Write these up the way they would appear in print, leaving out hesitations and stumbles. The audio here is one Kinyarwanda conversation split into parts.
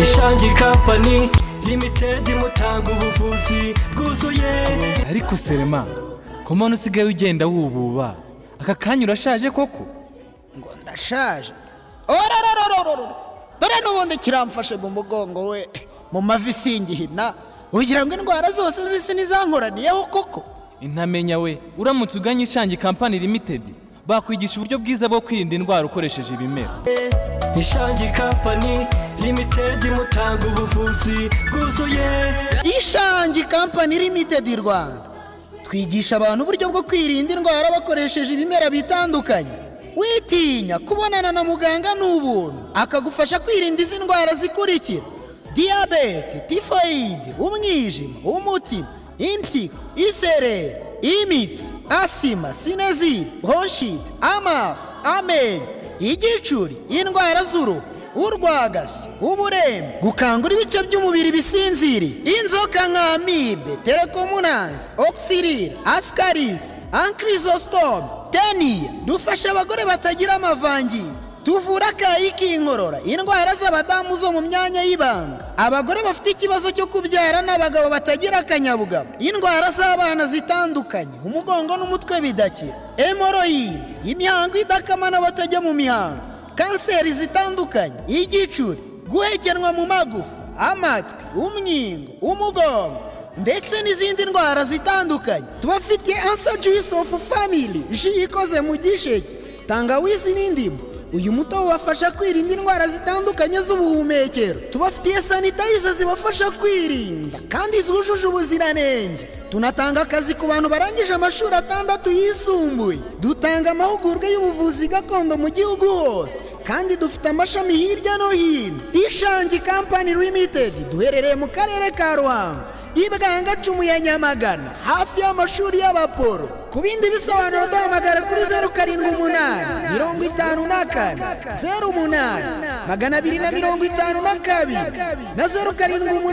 Ishangi Company Limited mutanga ubuvuzi bwuzuye. Ariko Serema, ko mbona usigaye ugenda wububa, aka kanya urashaje koko? Ngo ndashaje? Orororororo, dore n'ubundi kiramfashe mu mugongo we, mu mavi singihina, ugira ngo indwara zose z'isi nizankoraniyeho koko? Intamenya we, uramutse uganye Ishangi Company Limited bakwigisha uburyo bwiza bwo kwirinda indwara ukoresheje ibimera. Ishangi Company Limited mutanga ubuvuzi bwuzuye. Ishangi Company Limited Rwanda twigisha abantu uburyo bwo kwirinda indwara bakoresheje ibimera bitandukanye. Witinya kubonana na muganga n'ubuntu akagufasha kwirinda izi ndwara zikurikira: diyabete, tifoyide, umwijima, umutima, impyiko, isereri, imitsi, asima, sinezite, bronchite, amaso, amenyo, igicuri, indwara z'uruhu, urwagashya, uburemba, gukangura ibice by'umubiri bisinziriye, inzoka nka amibe, telekomunansi, oxirire, ascaris, ankylostome, teniya. Dufasha abagore batagira amavangingo, tuvura akayi k'inkorora, indwara z'abadamu zo mu myanya y'ibanga, abagore bafite ikibazo cyo kubyara n'abagabo batagira akanyabugabo, indwara z'abana zitandukanye, umugongo n'umutwe bidakira, hemoroyide, imihango idakama n'abatajya mu mihango, kanseri zitandukanye, igicuri, guhekenwa mu magufa, amatwi, umwingo, umugongo ndetse n'izindi ndwara zitandukanye. Tubafitiye Answer Juice of Family, ji ikoze mu gisheke, tangawizi n'indimu. Uyu mutobe ubafasha kwirinda indwara zitandukanye z'ubuhumekero. Tubafitiye sanitayiza zibafasha kwirinda kandi zujuje ubuziranenge. Tunatanga akazi ku bantu barangije amashuri 6 yisumbuye. Dutanga amahugurwa y'ubuvuzi gakondo mu gihugu hose kandi dufite amashami hirya no hino. Ishangi Company Limited duherereye mu karere ka Ruhango, Ibwanga-cumu ya Nyamagana, hafi y'amashuri y'Abaporo. Ku bindi bisobanuro duhamagara kuri 078 54 08 252 na 0788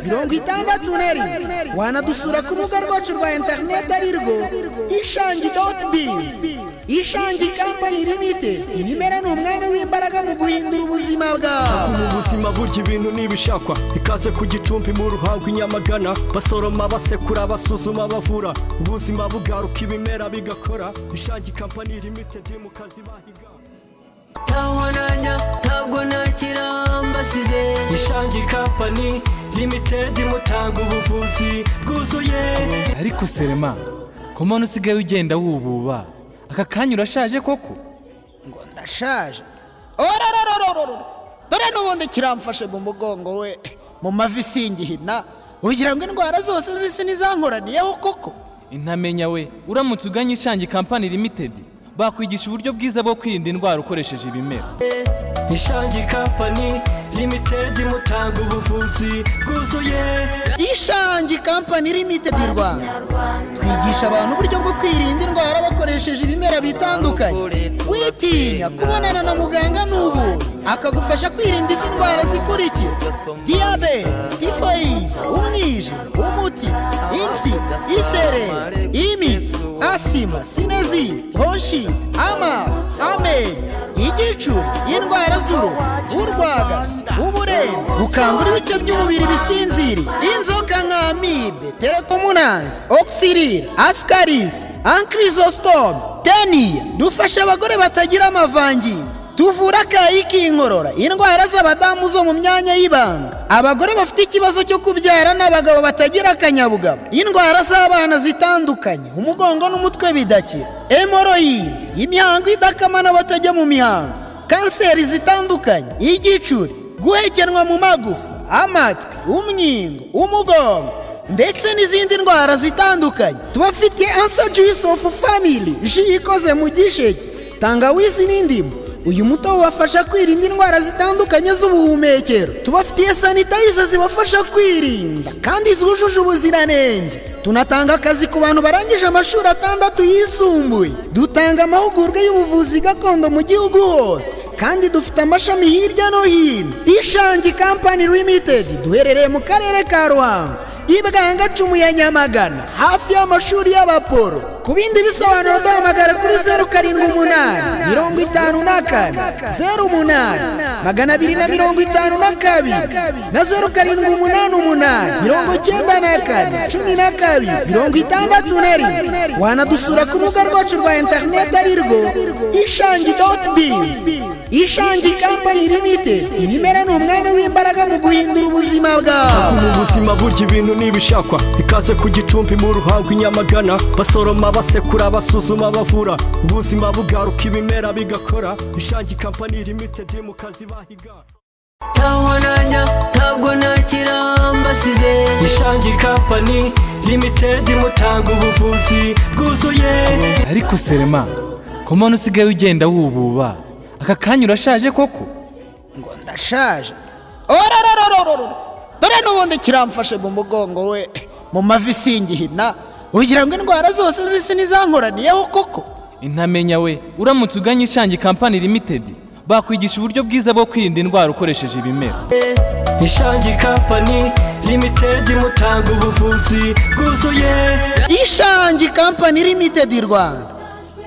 94 12 61. Wanadusura ku rubuga rwacu rwa interineti arirwo ishangi.biz. Ishangi Company Limited, ibimera ni umwanya w'imbaraga mu guhindura ubuzima bwawe. Mu buzima burya ibintu nibishakwa, ikaze ku Gicumbi mu Ruhango i Nyamagana, basoroma basekura basuzuma bavura, ubuzima bugaruka ibimera bigakora. Ishangi Company Limited mu kazi bahiga. Ntawonanya ntabwo nakirambasize. Ishangi Company Limited mutanga ubuvuzi bwuzuye. Ariko Serema, ko mbona usigaye ugenda wububa, aka kanya urashaje koko? Ngo ndashaje? Orororororo, dore n'ubundi kiramfashe mu mugongo we, mu mavi singihina, ugira ngo indwara zose z'isi nizankoraniyeho koko? Intamenya we, uramutse uganye Ishangi Company Limited bakwigisha uburyo bwiza bwo kwirinda indwara ukoresheje ibimera. Ishangi Company Limited mutanga ubuvuzi bwuzuye. Ishangi Company Limited Rwanda twigisha abantu uburyo bwo kwirinda indwara bakoresheje ibimera bitandukanye. Witinya kubonana na muganga n'ubuntu akagufasha kwirinda izi ndwara zikurikira: diyabete, tifoyide, umwijima, umutima, impyiko, isereri, imitsi, asima, sinezite, bronchite, amaso, amenyo, igicuri, indwara z'uruhu, urwagashya, uburemba, gukangura ibice by'umubiri bisinziriye, inzoka nka amibe, telekomunansi, oxirire, ascaris, ankylostome, teniya. Dufasha abagore batagira amavangingo, tuvura akayi k'inkorora, indwara z'abadamu zo mu myanya y'ibanga, abagore bafite ikibazo cyo kubyara n'abagabo batagira akanyabugabo, indwara z'abana zitandukanye, umugongo n'umutwe bidakira, hemoroyide, imihango idakama n'abatajya mu mihango, kanseri zitandukanye, igicuri, guhekenwa mu magufa, amatwi, umwingo, umugongo ndetse n'izindi ndwara zitandukanye. Tubafitiye Answer Juice of Family, ji ikoze mu gisheke, tangawizi n'indimu. Uyu mutobe ubafasha kwirinda indwara zitandukanye z'ubuhumekero. Tubafitiye sanitayiza zibafasha kwirinda kandi zujuje ubuziranenge. Tunatanga akazi ku bantu barangije amashuri 6 yisumbuye. Dutanga amahugurwa y'ubuvuzi gakondo mu gihugu hose kandi dufite amashami hirya no hino. Ishangi Company Limited duherereye mu karere ka Ruhango, Ibwanga-cumu ya Nyamagana, hafi y'amashuri y'Abaporo. Ku bindi bisobanuro duhamagara kuri 078 54 08 252 na 0788 94 12 61. Wanadusura ku rubuga rwacu rwa interineti ari rwo ishangi.biz. Ishangi Company Limited, ibimera ni umwanya w'imbaraga mu guhindura ubuzima bwawe. Mu buzima burya ibintu nibishakwa, ikaze ku Gicumbi mu Ruhango Inyamagana, basoroma basekura basuzuma bavura, ubuzima bugaruka ibimera bigakora. Ishangi Company Limited mu kazi bahiga. Ntabwo ntabwo nakira mbasize. Ishangi Company Limited mutanga ubuvuzi bwuzuye. Ariko Serema, ko mbona usigaye ugenda wububa, aka kanya urashaje koko? Ngo ndashaje? Orororororo, dore n'ubundi kiramfashe mu mugongo we, mu mavi singihina, ugira ngo indwara zose z'isi nizankoraniyeho koko. Intamenya we, uramutse uganye Ishangi Company Limited bakwigisha uburyo bwiza bwo kwirinda indwara ukoresheje ibimera. Ishangi Company Limited mutanga ubuvuzi bwuzuye. Ishangi Company Limited Rwanda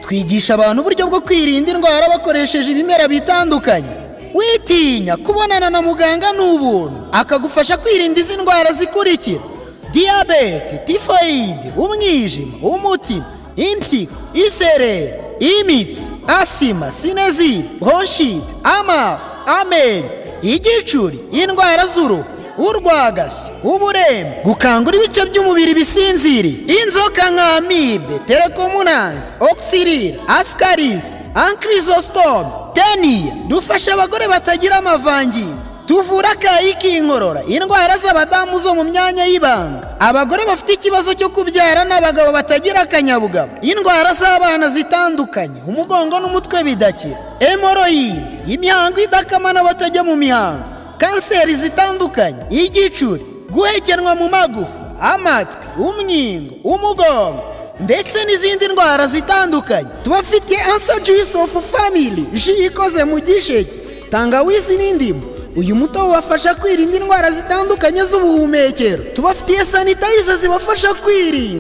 twigisha abantu uburyo bwo kwirinda indwara bakoresheje ibimera bitandukanye. Witinya, kubonana na muganga ni ubuntu, akagufasha kwirinda izi ndwara zikurikira: diyabete, tifoyide, umwijima, umutima, impyiko, isereri, imitsi, asima, sinezite, bronchite, amaso, amenyo, igicuri, indwara z'uruhu, urwagashya, uburemba, gukangura ibice by'umubiri bisinziriye, inzoka nka amibe, telekomunansi, oxirire, ascaris, ankylostome, teniya. Dufasha abagore batagira amavangingo, tuvura akayi k'inkorora, indwara z'abadamu zo mu myanya y'ibanga, abagore bafite ikibazo cyo kubyara n'abagabo batagira akanyabugabo, indwara z'abana zitandukanye, umugongo n'umutwe bidakira, hemoroyide, imihango idakama n'abatajya mu mihango, kanseri zitandukanye, igicuri, guhekenwa mu magufa, amatwi, umwingo, umugongo ndetse n'izindi ndwara zitandukanye. Tubafitiye Ansa Juice of Family, ji ikoze mu gisheke, tangawizi n'indimu. Uyu mutobe ubafasha kwirinda indwara zitandukanye z'ubuhumekero. Tubafitiye sanitayiza zibafasha kwirinda.